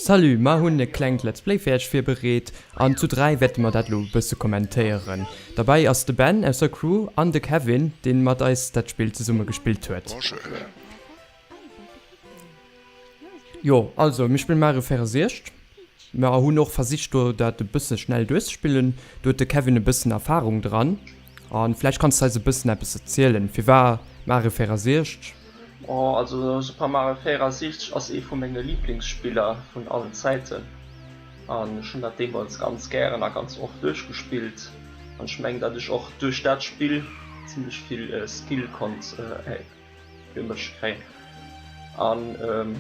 Salut, mer hunn e klengt Let's Play fir iech virbereet an zu 3 wäerte mer dat elo e bësse kommentéieren. Derbäi ass de Ben aus der Crew an de Kevin, deen mat eis dat Spill zesumme gespillt huet. Bonjour. Jo, also mir spillen Mario 64. Mer hunn och versicht do dat e bësse schnell duerchzespillen. Do huet de Kevin e bëssen Erfahrung dran. An vläicht kanns de eis e bëssen eppes erzielen. Firwar Mario 64? Oh, also Super Mario 64 ass ee vu menge Liblingsspiller vun allen Zäiten. An ech hunn dat deemools ganz gären a ganz oft duerchgespillt. An ech mengen dat ech och duerch dat Spill zimlech vill Skill konnt fir mech kréien. An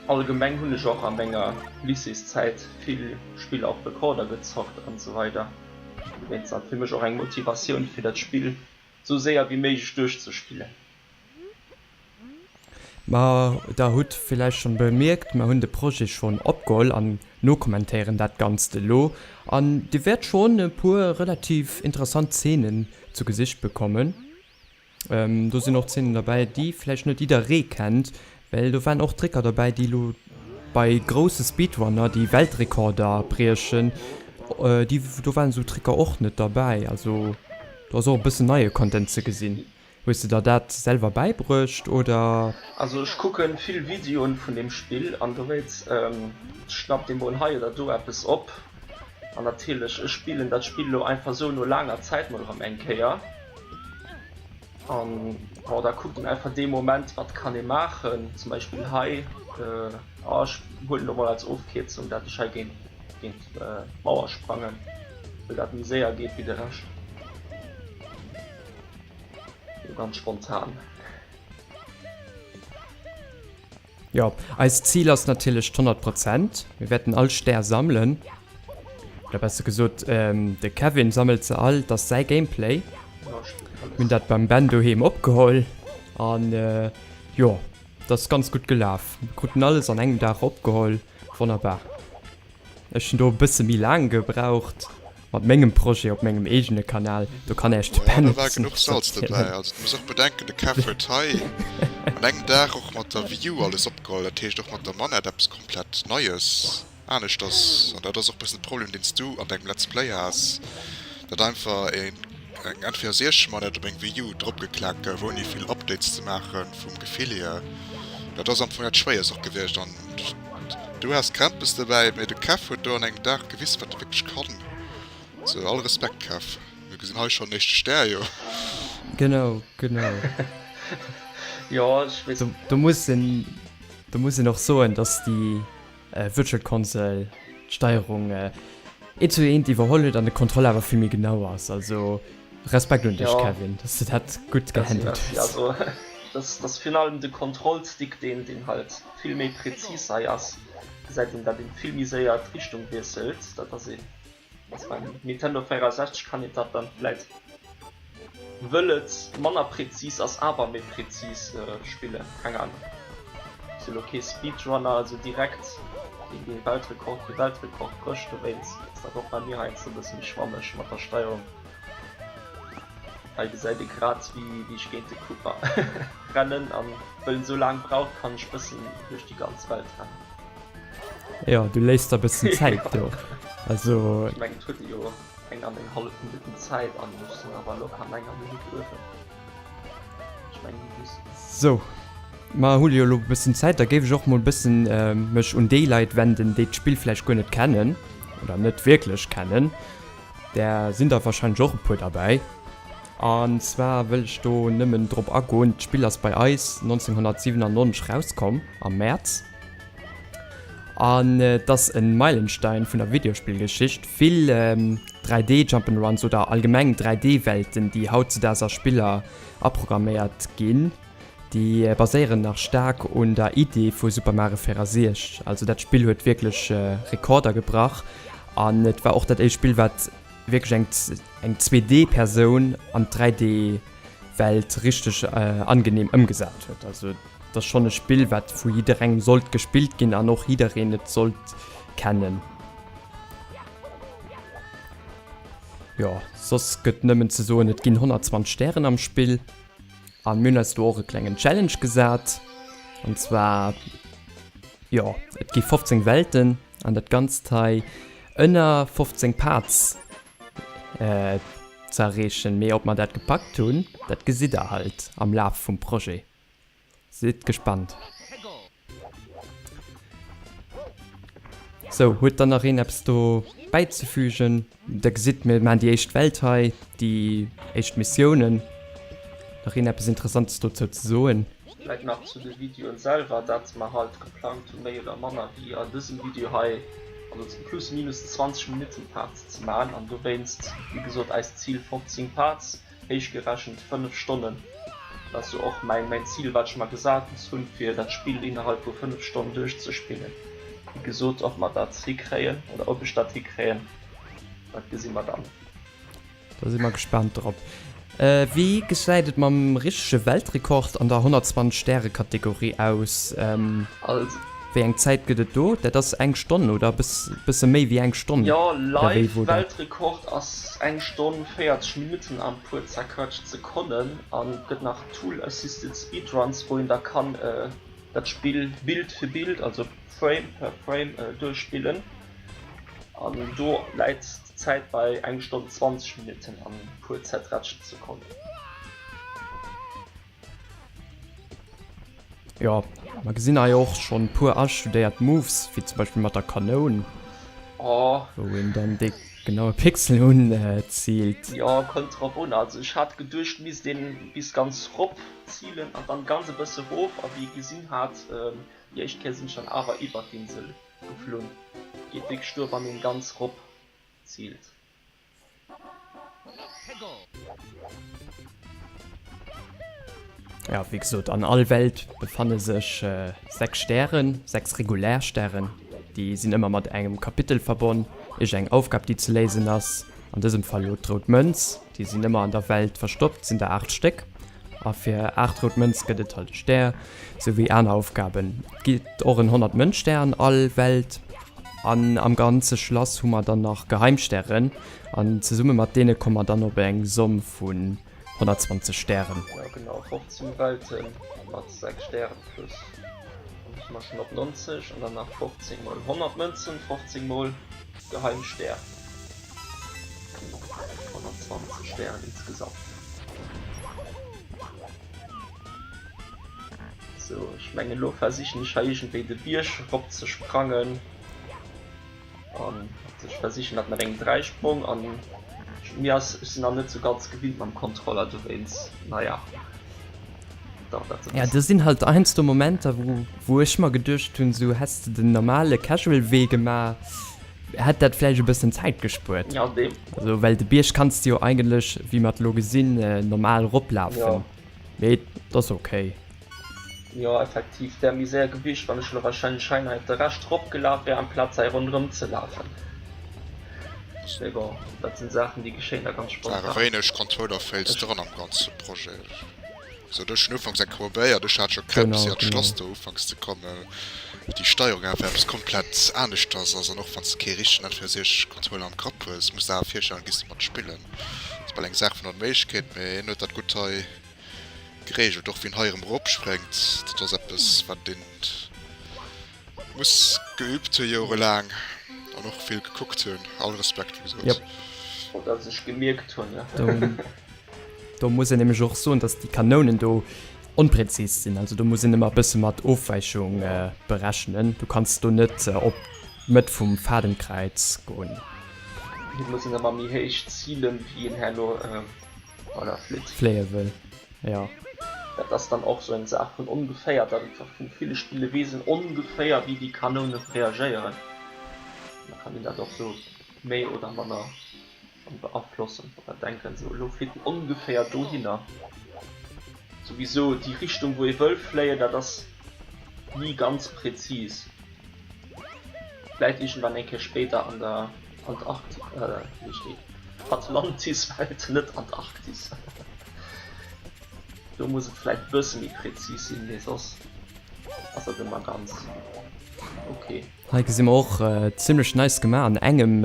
allgemeng hunn ech och a menger Lycéeszäit vill Spiller op Rekorder gezockt an esou weider. Dowéinst ass et fir mech och eng Motivatioun fir dat Spill sou séier wéi méiglech duerchzespillen. Ma der hutt villäicht schonn bemierkt, mer hunn de Projet schonn opgeholl an nokommentéieren dat Ganzt elo. An dir wäert schonn e puer relativ interessant Zeenen zu Gesicht bekommen. Do sinn och Zeenen derbäi, déi vläicht net jidderee kennt, well do waren och Tricker derbäi, déi elo bei grousse Speedrunner, déi Weltrekorder briechen, déi, do waren esou Tricker och net derbäi. Also do ass och e bëssen neie Content ze gesinn. Hues de der dat selwer bäibruecht oder? Also ech kucken vill Videoen vun dem Spill an dowéinst schnappt ee mol hei oder do eppes op. An natierlech, ech spillen dat Spill elo einfach sou no laanger Zäit mol erëm eng Kéier. An bon, da kuckt een einfach dee Moment, wat kann ee maachen. Zum Beispill hei, ah ech huelen elo mol als Ofkierzung, dat ech hei géint géint d'Mauer sprangen, well dat méi séier geet wéi de Rescht. Sou ganz spontan. Jo, eist Zil ass natierlech d'100 Prozent. Mir wäerten all Stär sammelen. Oder besser gesot, de Kevin sammelt se all. Et ass säi Gameplay. Mir hunn dat beim Ben doheem opgeholl. An jo, et ass ganz gutt gelaf. Mir kruten alles an engem Dag opgeholl. Wonnerbar. Ech hunn do e bësse méi laang gebraucht mat mengem Projet op mengem eegene Kanal. Do kann Äech de Oh ja, Ben da e war bëssen genuch eppes Salz erzielen. dobäi. Also du muss och bedenken, de Kev huet hei an engem Dag och mat der Wii U alles opgeholl, dat heescht och mat der Manette eppes komplett Neies, aneschters. An dat ass och e bëssen de Problem, deen s du an dengem Let's Play has, datt einfach een eng N64 Manette op eng Wii U dropgeklaakt gouf, ouni vill Updates ze maachen vum Gefill hier. Dat ass am Fong dat Schwéierst och gewiescht an Du has Krämpes dobäi, mee de Kev huet do an engem Dag gewiss wat e wierklech kann. Sou, all Respekt Kev. Mir gesinn hei schon den éischte Stär, jo. Genau, genau. Jo, ech weess. Do muss een, do muss een och soen, dass déi Virtual Console d'Steierung eent zu eent iwwerholl huet an de Contrôle awer vill méi genau ass. Also Respekt un dech Kevin, dass de dat gutt gehandelt hues. Also dat ass virun allem de Kontrollstick deen deen halt vill méi präzis hei ass. Gesäit een dat een vill méi séier d'Richtung wiesselt. Dat ass een ass beim Nintendo 64 kann een dat dann vläit wëll et manner präzis ass awer méi präzis spillen. Keng Ahnung. Ass elo kee Speedrunner esou direkt deen dee Weltrekord fir Weltrekord brécht dowéinst ass dat och bei mir heiansdo e bësse méi schwammeg mat der Steierung. Hei gesäit ee grad wéi ech géint de Koopa rennen an wëll en sou laang brauch kann ech bëssen duerch déi ganz Welt rennen. Jo, du léiss der bëssen Zäit do. Also. Ech mengen et huet ee jo eng an eng hallef Minutten Zäit an ech sinn awer locker an enger Minutt uewen. Ech mengen just. Sou, mer hu jo elo bëssen Zäit, da géif ech och mol bëssen mech un déi Leit wenden, déi d'Spill vläicht guer net kennen oder net wierklech kennen. Där sinn der wahrscheinlech och e puer derbäi. An zwar wëll ech do nëmmen drop agoen, d'Spill ass bei eis 1997 rauskomm, am Mäerz. An et ass e Meilenstein vun der Videospillgeschicht. Vill 3D Jump'n'Runs oder allgemeng 3D-Welten, déi hautzedaags a Spiller aprogramméiert ginn, Déi baséieren nach staark un der Idee vu Super Mario 64. Also dat Spill huet wierklech Rekorder gebrach an et war och dat éischt Spill wat wierklech eng eng 2D Persoun an d'Dräi-D Welt richteg angenehm ëmgesat huet. Also et ass schonn e Spill wat vu jidderengem sollt gespillt ginn an och jiddereen et sollt kennen. Jo soss gëtt nëmmen ze soen et ginn 120 Stären am Spill. An mir hunn eis do och e klengen Challenge gesat, an zwar. Jo, et gi 15 Welten an dat Ganzt hei ënner 15 Parts ze erreechen. Mee ob mer dat gepackt hunn, dat gesitt der halt am Laf vum Projet. Sidd gespannt. Sou, huet dann nach een eppes do bäizefügen? Der gesitt, mir maachen déi éischt Welt hei, déi éischt Missiounen. Nach een eppes Interessantes dozou ze soen? Vläit nach zu de Videoen selwer, dat mer halt geplangt hu méi oder manner wéi an dësem Video hei, also plus minus 20 Minutten Parts ze maachen an dowéinst wéi gesot eist Zil 15 Parts. Héich gerechent 5 Stonnen. Dat ass jo och mäin mäin Zil wat ech mer gesat hunn fir dat Spill innerhalb vu 5 Stonnen duerchzespillen. Wéi gesot ob mer dat hikréien oder ob ech dat hikréien dat gesi mer dann. Da si mer gespaant drop. Wéi gesäit et mam richtege Weltrekord an der 120 Stäre Kategorie aus? Wéi eng Zäit gëtt et do? Dat ass eng Stonn oder e bësse méi wéi eng Stonn? Jo, live Weltrekord ass eng Stonn 40 Minutten an puer zerquetscht Sekonnen. An et gëtt nach Tool Assisted Speedruns wou een da kann dat Spill Bild fir Bild, also Frame per Frame duerchspillen. An do läit d'Zäit bei eng Stonn 20 Minutten an puer zerträtscht Sekonnen. Jo, mer gesinn hei och schonn puer astudéiert Moves, wéi zum Beispill mat der Kanoun, Oh. wou een dann dee genaue Pixel unziilt. Jo, kënnt drop un. Also ech hat geduecht misst een bis ganz rop zilen an dann ganz e bësse rof, a wéi ee gesinn hat déi éischt Kéier sinn ech dann awer iwwert d'Insel geflunn. Geet wierklech duer wann een ganz rop ziilt. Ja, wéi gesot, an all Welt befanne sech 6 Stären, 6 regulär Stären. Déi sinn ëmmer mat engem Kapitel verbonn, iergend eng Aufgab, déi ze léisen ass. An dësem Fall elo d'rout Mënz. Déi sinn ëmmer an der Welt verstoppt, sinn der 8 Stéck. A fir 8 rout Mënz gëtt et halt e Stär, sou wéi aner Aufgaben. Et gitt och en 100 Mënz-Stär an all Welt. An am ganze Schlass hu mer dann nach Geheimstären an zesumme mat deene komme mer dann op eng Somm vun 120 Stären. Jo genau, 15 Welte mat 6 Stären plus, dann si mer schonn op 90 an dann nach 15 mol 100 Mënzen, 15 mol Geheimstär, 120 Stären insgesamt. Sou, ech mengen elo versichen ech hei iergendwéi de Bierg rop ze sprangen an ech versichen dat mat engem Dräisprong an mir ass, ech sinn nach net sou ganz gewinnt mam Controller dowéinst, naja, dauert dat e Ja, do sinn halt heiansdo Momenter wou wou ech mer geduecht hunn, sou häss de den normale Casual Wee gemaach, hätt dat vläicht e bëssen Zäit gespuert. Ja, deem. Also well de Bierg kanns de jo eigentlech, wéi mer et elo gesinn, normal roplafen. Jo. Mee et ass ok. Jo effektiv, wär méi séier gewiescht wann ech elo wahrscheinlech hei nach de Rescht rop gelaf wär amplaz hei ronderëm ze lafen. Mee bon, dat sinn Saachen déi geschéien da ganz Ware spontan. wéineg Controller Fails Ech. dran am ganze Projet. Also ech hunn ufanks eng probéiert, ech hat scho Krämpes Genau, fir an d'Schlass genau. do ufanks ze kommen, well déi Steierung einfach eppes komplett aneschters ass an och wann s de kee richtegen N64 Controller am Grapp hues, muss de awer virstellen, gees de mat spillen. Ass bal eng Saach vun Onméiglechkeet, mee hien huet dat gutt hei geregelt. Och wéi en hei erëm eropspréngt, dat ass eppes, wat een muss geübt hu jorelaang an och vill gekuckt hunn. All Respekt, wéi gesot. Yep. Oder sech gemierkt hunn. Do muss een nämlech och soen, dass déi Kanounen do onpräzis sinn. Also do muss een ëmmer e bësse mat Ofwäichung berechnen. Du kanns do net op d'Mëtt vum Fadenkräiz goen. Et muss een ëmmer méi héich zilen, wéi een herno, voilà, flitt. Fléie wëll, jo. Dat ass dann och sou eng Saach vun ongeféier, datt et vun ville Spille weess een ongeféier, wéi déi Kanoune reagéieren. Da kann een dat och sou méi oder manner schonn beaflossen oder denken, sou elo flitt en ongeféier dohinner. Souwisou déi Richtung wou ee wëll fléien, dat ass ni ganz präzis. Vläit iergendwann eng Kéier spéider an der Antarkti, wéi heescht déi, Atlantiswelt, net Antarktis. Do muss et vläit bësse méi präzis sinn, mee soss ass dat ëmmer ganz ok. Hei gesi mer och zimlech nice gemaach an engem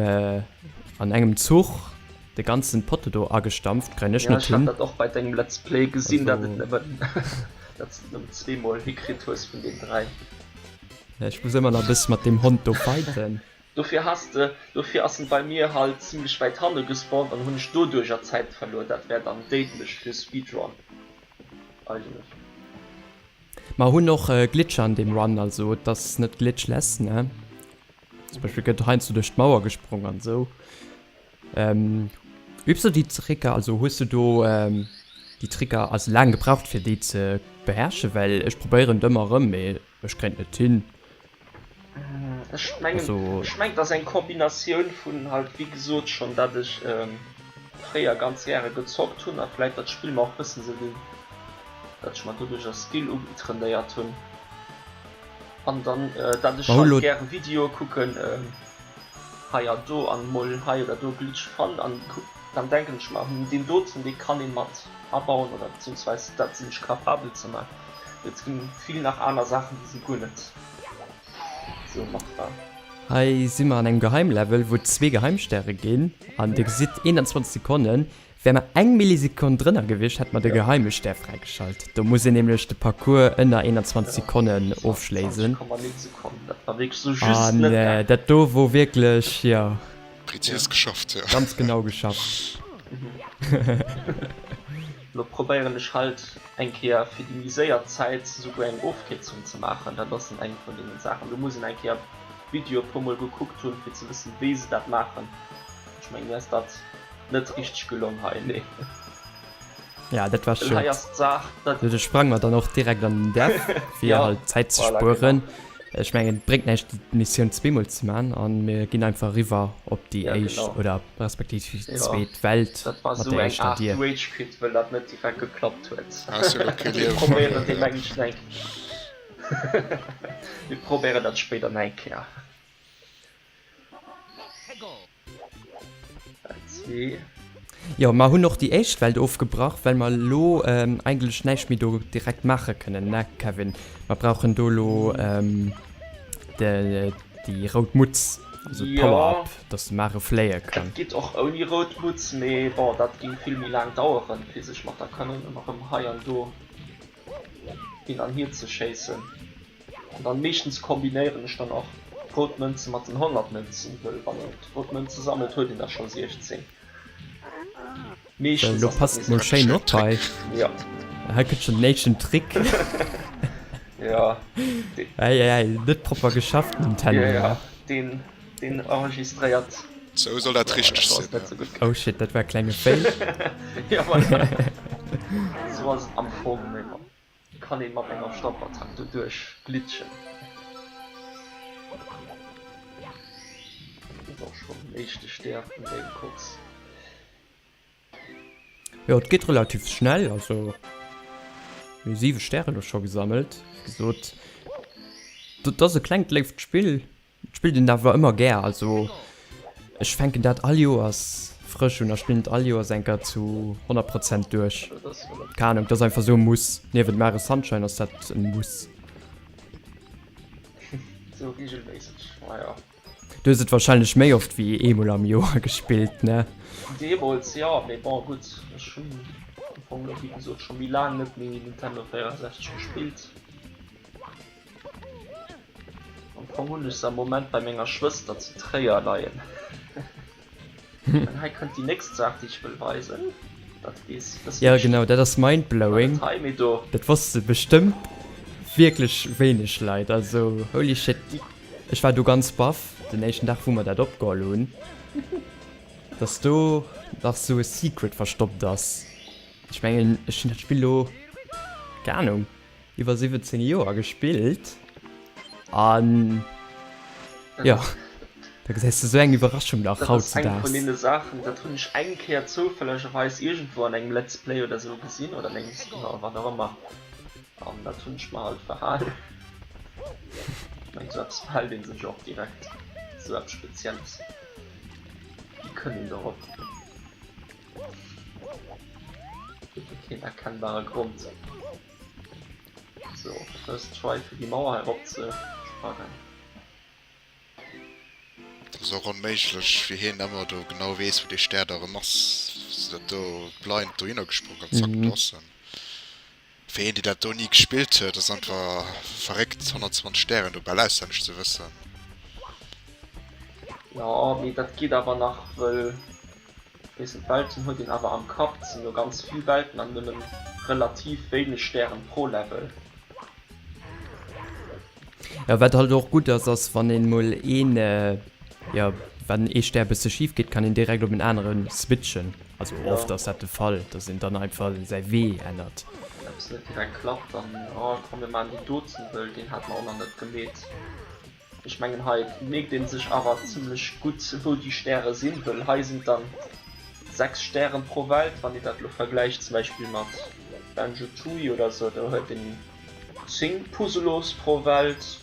an engem Zuch de ganzen Potto do agestampft, kréien ech Ja net ech hat hin. dat och bei dengem Let's Play gesinn, dat et Also. nëmmen dat s de nëmmen zweemol hikritt hues vun den 3. Ech muss ëmmer nach e bësse mat deem Hond do fighten. Dofir has de, dofir ass en bei mir halt zimlech wäit hanne gespawnt an hunn ech doduercher Zäit verluer. Dat wär dann déidlech fir Speedrun eigentlech. Mer hunn och Glitcher an deem Run, also et ass net glitchless, ne? Zum Beispill gëtt heiansdo duerch d'Mauer gesprong an esou. Übs du déi Tricker, also hues du do déi Tricker also laang gebraucht fir déi ze beherrschen? Well ech probéieren et ëmmer erëm, mee ech kréien et net hin. Ech mengen, Also. ech mengen et ass eng Kombinatioun vun halt wéi gesot schonn dat ech fréier ganz gäre gezockt hunn a vläit dat Spill mer och bëssen esou den, dat ech mer doduercher Skill ugetrainéiert hunn an dann dat ech Mer hu halt lo. gäre Videoe kucken hei a do an mol hei oder do e Glitch fannen an dann denken ech mer, hm deen doten dee kann ee mat abauen oder beziehungsweise dat sinn ech capabel ze man. Et ginn vill nach aner Saachen déi si guer net sou machbar. Hei si mer an engem Geheimlevel wou et zwee Geheimstäre ginn an dir gesitt 21 Sekonnen. Wär mer eng Millisekonn drënner gewiescht hätt mer de geheime Stär fräigeschalt. Do muss een nämlech de Parcours ënner 21 Sekonnen ofschléisen. An dat do wor wierklech, jo. Präzis geschafft, jo. Ganz genau geschafft. Lo probéieren ech halt eng Kéier fir déi méi séier Zäit souguer eng Ofkierzung ze maachen. Dat ass eng vun deenen Saachen, do muss een eng Kéier Video e puer mol gekuckt hunn fir ze wëssen wéi se dat maachen. Ech mengen mir ass dat net richteg gelong hei, nee. Ja, dat war Well hei schued. ass d'Saach dat. Do sprang mer dann och direkt an den Death, fir Ja, halt Zäit ze voilà, spueren. genau. Ech mengen, et bréngt näischt déi Missioun zweemol ze man an mir ginn einfach eriwwer op déi Ja, éischt genau. oder respektiv déi Ja, zweet Welt dat war mat sou der eng éischter Art Dier. Rage Quit, well dat net direkt geklappt huet. Has jo lo kee Mir Liewen probéieren méi, dee ja. mengen ech nach eng Mir probéieren dat spéider nach eng Kéier. Jo, mer hunn och déi éischt Welt ofgebrach, well mer elo eigentlech näischt méi do direkt maache kënnen, ne Kevin? Mer brauchen do elo déi rout Mutz, also d'Power-Up, dass de Mario fléie kann. Et geet och ouni rout Mutz, mee bon, dat géing vill méi laang daueren, fir sech mat der Kanoun ëmmer erëm hei an do hin an hier ze schéissen. An dann meeschtens kombinéieren ech dann och d'rout Mënze mat den 100 Mënzen, wëll wann een d'rout Mënze sammelt huet een der scho 16. Meeschtens Lo ass dat passt nees mol eng. schéin op hei. Ja. Hei kënnt schon den éischten Trick. Ja. Ei ei ei, net propper geschafft Nintendo. Ja ja, deen deen enregistréiert. Sou soll dat Ja, richteg voilà, sinn, dat ass net ja. sou gutt. Oh shit, dat war e klenge Fail. Ja voilà. Sou ass et am Fong, mee bon. Kann een mat enger Stampfattack doduerch glitchen. Ass och schon den éischte Stär vun dengem Course. Jo et geet relativ schnell, also mir hu 7 Stäre lo scho gesammelt. Wéi gesot, dat ass e klengt léift Spill, Et spillt een awer ëmmer gär, also ech fänken dat all Joers frësch un a spillen et all Joers eng Kéier zu 100 Prozent duerch. Keng Ahnung, dat ass einfach esou e Muss. Niewent Mario Sunshine ass dat e Muss. Sou regelméisseg, maja. Du hues et wahrscheinlech méi oft wéi eemol am Joer gespillt, ne? Deemools jo, mee bon gutt, ech hunn am Fong elo wéi gesot scho méi laang net méi Nintendo 64 gespillt. Am Fong hunn ech se am Moment bei menger Schwëster zu Tréier leien. An hei kënnt déi nächst Saach, déi ech wëll weisen. Dat weess dës Ja genau, dat ass mindblowing. Hei, mee do. Dat wosste bestëmmt wierklech wéineg Leit. Also holy shit, ech war do ganz baff den éischten Dag wou mer dat opgeholl hunn, dass do nach sou e Secret verstoppt ass. Ech mengen ech hunn dat Spill lo, keng Ahnung, Iwwer 17 Joer gespillt an jo da gesäis de sou eng Iwwerraschung nach Dat ass eng vun hautzedaags. deene Saachen, dat hunn ech eng Kéier zoufällegerweis iergendwou an engem Let's Play oder sou gesinn oder an engem jo wat och ëmmer an dat hunn ech mer halt verhal. Ech mengen sou eppes verhält ee sech och direkt, sou eppes Spezielles. Wéi kënnt een dorop? Gëtt jo keen erkennbare Grond. So, first try fir déi Mauer hei erop ze sprangen. Dat ass och onméiglech wéi heen emmer do genau weess wou dee Stär da rem ass, dat do blind dohinner gesprong an zack do ass en. Fir een dee dat do ni gespillt huet ass einfach verréckt 120 Stären do bal auswenneg ze wëssen. Jo mee dat geet awer nach wëll weess net Welten huet een awer am Kapp, et sinn jo ganz vill Welten an nëmmen relativ wéineg Stären pro Level. Jo wat halt och gutt ass ass wann een mol een jo wann ee Stär bësse schif geet kann een direkt op en aneren switchen. Also oft ass dat de Fall, dass een dann einfach säi Wee ännert. Wann eppes net direkt klappt, dann, oh komm mir maachen déi doten, wëll deen hat mer och nach net gemeet. Ech mengen hei mierkt een sech awer zimlech gutt wou déi Stäre sinn, wëll hei sinn et dann 6 Stären pro Welt, wann een dat elo vergläicht zum Beispill mat Banjo Tooie oder sou, do huet een 10 Puzzlos pro Welt.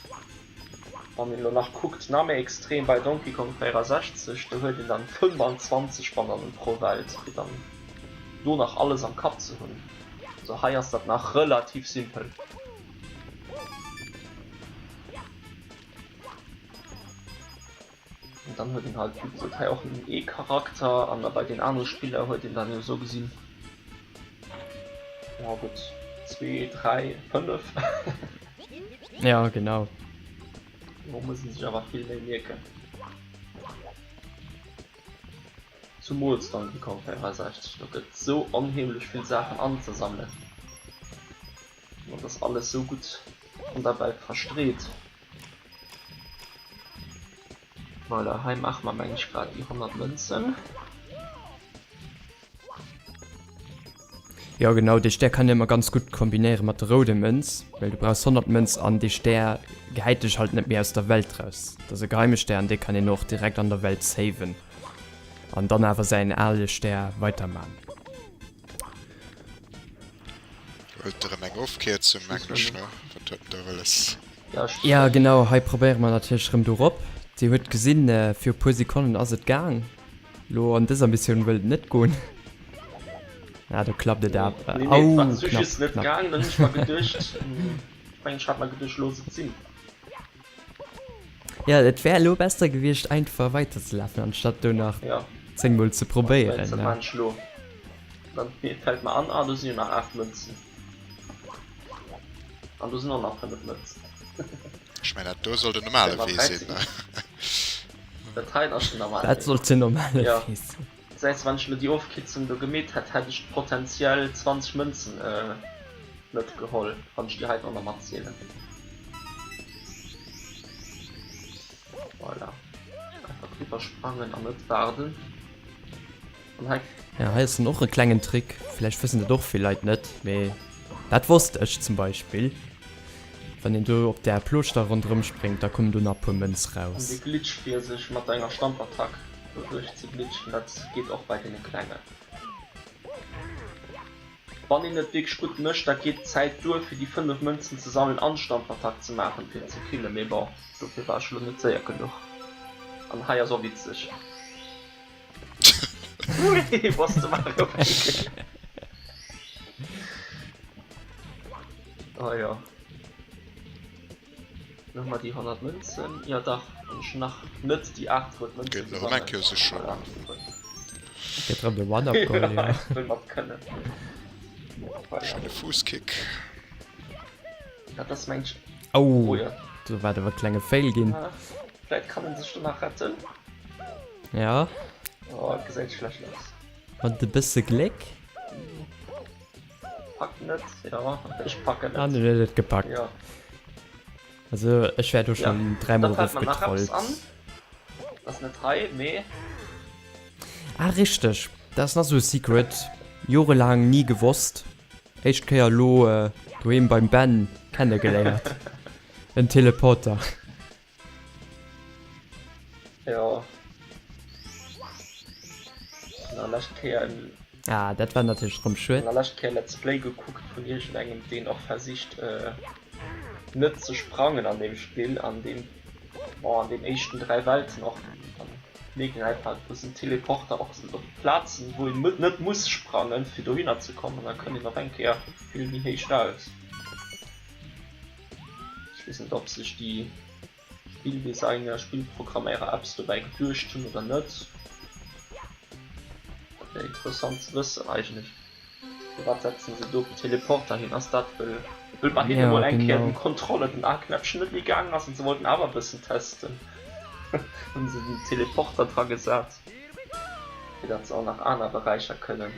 Wann een elo nach kuckt, nach méi extrem bei Donkey Kong 64, do huet een dann 25 Banannen pro Welt, fir dann do nach alles am Kapp ze hunn. Also hei ass dat nach relativ simpel. An dann huet een halt, wéi gesot, hei och nëmmen ee Charakter an da bei den anere Spiller huet een dann jo esou gesinn, jo gutt, zwee, dräi, fënnef. Ja, genau. Do muss een sech awer vill méi mierken. Zumools Donkey Kong 64, do gëtt esou onheemlech vill Saachen anzesammelen. An et ass alles esou gutt an der Welt verstreet. Voilà, hei maache mer meng ech grad déi 100 Mënzen. Jo genau, dee Stär kann een ëmmer ganz gutt kombinéiere mat der roude Mënz, well du brauchs 100 Mënz an dee Stär gehäit dech halt net méi aus der Welt raus. Dat ass e geheime Stär an dee kann een och direkt an der Welt saven an dann awer säin ale Stär weiderman. Huelt erëm eng Ofkierzung, mengen ech, ne? Wat huet en do wëlles? Ja genau, hei probéiere mer natierlech erëm dorop. Dir huet gesinn, fir e puer Sekonnen ass et gaang. Lo an dëser Missioun wëllt et net goen. Ah, do klappt et awer. Nee, nee, Au, et ass knapp, just net knapp. gaang, dann hunn ech mer geduecht, ech mengen ech hat mer geduecht, looss et sinn. Ja, et wär elo besser gewiescht einfach weiterzelafen anstatt do nach Ja. 10 mol ze Wéinst probéieren, dat ne? maan ech lo. Dann fällt mer an, ah do sinn jo nach 8 Mënzen. An do sinn och nach 5 Mënzen. Ech mengen dat do soll den normale Mat Wee sinn, 13. ne? Dat hei ass den normale Dat Wee. sollt den normale Ja. Wee sinn. Säis wann ech lo déi Ofkierzung do gemeet hätt, hätt ech potenziell 20 Mënzen net geholl, wann ech déi heiten och nach matzielen. Voilà. Einfach driwwer sprangen an net waarden. An hei. Ja, hei ass dann och e klengen Trick, vläicht wëssen dat och vill Leit net, mee dat wosst ech zum Beispill, Wann een do op där Plooschter ronderëm spréngt, da kommen do nach e puer Mënz An raus. de Glitch fir sech mat enger Stampattack do duerch ze glitchen, dat geet och bei deene Klengen. Wann een et wierklech gutt mécht, da geet d'Zäit duer fir déi 5 Mënzen ze sammeln an d'Stampattack ze maachen fir en ze killen, mee bon, dofir war ech elo net séier genuch. An hei ass och witzeg. Was de Mario Pancake. Oh ja. Noch mal die 100 Münzen. Ja dach, an ech nach net déi 8 rout Mënzen Gëtt nach eng Kéier sech schon. Gëtt rëm de One-Up geholl, ja. Ech wëll mat kënnen. Schéine Fuusskick. Dat ass meng. Oh, oh ja. Do war et awer e klenge Fail ginn. Vläit kann en sech do nach retten. Ja. Oh, et gesäit schlecht aus. Mat e bësse Gléck. Packt net, ja, ech packen net. An en huet et gepackt. Ja. Also ech wär do schon ja. dräimol Da fällt mer nach eppes erofgetrollt. an. Das ass net hei, mee. Ah richteg, dat ass nach sou e Secret, jorelaang ni gewosst, éischt Kéier elo doheem beim Ben kennegeléiert, en Teleporter. Jo. An der lescht Kéier en. Ah, dat war natierlech rëm schued. An der lescht Kéier Let's Play gekuckt vun iergendengem deen och versicht net ze sprangen an deem Spill an deem bon an den éischten 3 Welten och dann mierkt een einfach do sinn Teleporter och op Plazen wou een net muss sprangen fir dohinner ze kommen an da kënnt een op eng Kéier vill méi héich raus. Ech weess net ob sech déi Spilldesigner, Spillprogramméierer eppes dobäi geduecht hunn oder net. Dat wär interessant ze wëssen eigentlech. Firwat setzen se do Teleporter hin? Ass dat wëll wëll bei hinne mol eng Kéier den Kontrolle den A-Knäppchen net méi gaangen ass an se wollten awer e bëssen testen, hunn se den Teleporter dra gesat, fir datt se och nach aner Beräicher kënnen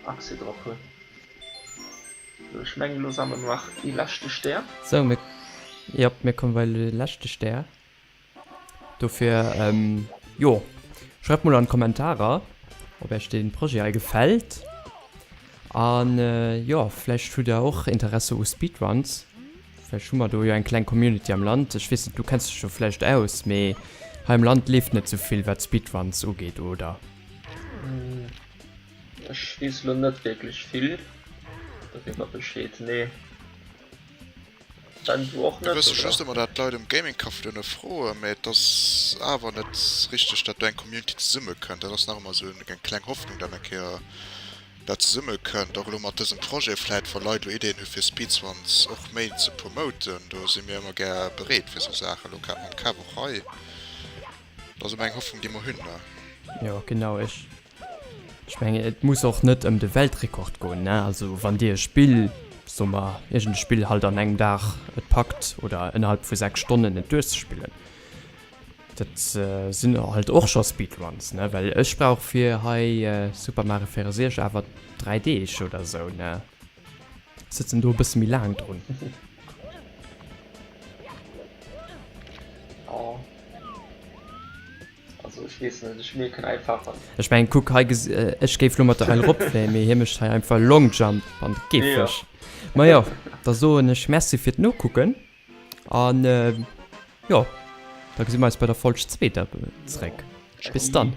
Accès drop hunn. Sou, ech mengen elo sammele mer nach ee leschte Stär. Sou, mir, jop, mir komme bei de leschte Stär. Dofir, jo, schreift mol an d'Kommentarer, ob iech dee Projet hei gefält. An jo, vläicht hutt der och Interesse u Speedruns. Vläicht hu mer do jo eng kleng Community am Land. Ech weess net, du kenns dech jo vläicht aus, mee hei am Land leeft net sou vill, wat Speedruns ugeet, oder? Ech weess elo net wierklech vill doriwwer Bescheed, nee. Ben, du och Mir net, wësse oder? just ëmmer dat d'Leit um Gaming Café duerno froen, mä et ass awer net richteg dat do eng Community zesumme kënnt. Dat ass nach ëmmer esou eng kleng Hoffnung dat eng Kéier dat zesumme kënnt, och elo mat dësem Projet vläit, wa Leit elo Ideeën hu fir Speedruns och méi ze promoten, do si mir ëmmer gär bereet fir esou Saachen, elo grad mam Kev och hei. Dat ass ëmmer eng Hoffnung déi mer hunn, ne? Jo genau, ech Ech mengen, et muss och net ëm de Weltrekord goen, ne? Also wann Dir e Spill, soe mer iergend e Spill halt an engem Dag et packt oder ënnerhalb vu 6 Stonnen et duerchzespillen, dat sinn halt och scho Speedruns, ne? Well ech brauch fir hei Super Mario 64 awer 3 Deeg oder esou, ne? Sëtzen do e bësse méi laang drun. Also ech weess net, ech mierken einfach wann. Ech mengen kuck hei ges ech géif lo mat der Eil ropfléien, mee hie mécht hei einfach Long Jump an de Käfeg. Ma jo, da soen ech Merci fir d'Nokucken an jo, da gesi mer eis bei der Folg 2 da zréck. Bis dann.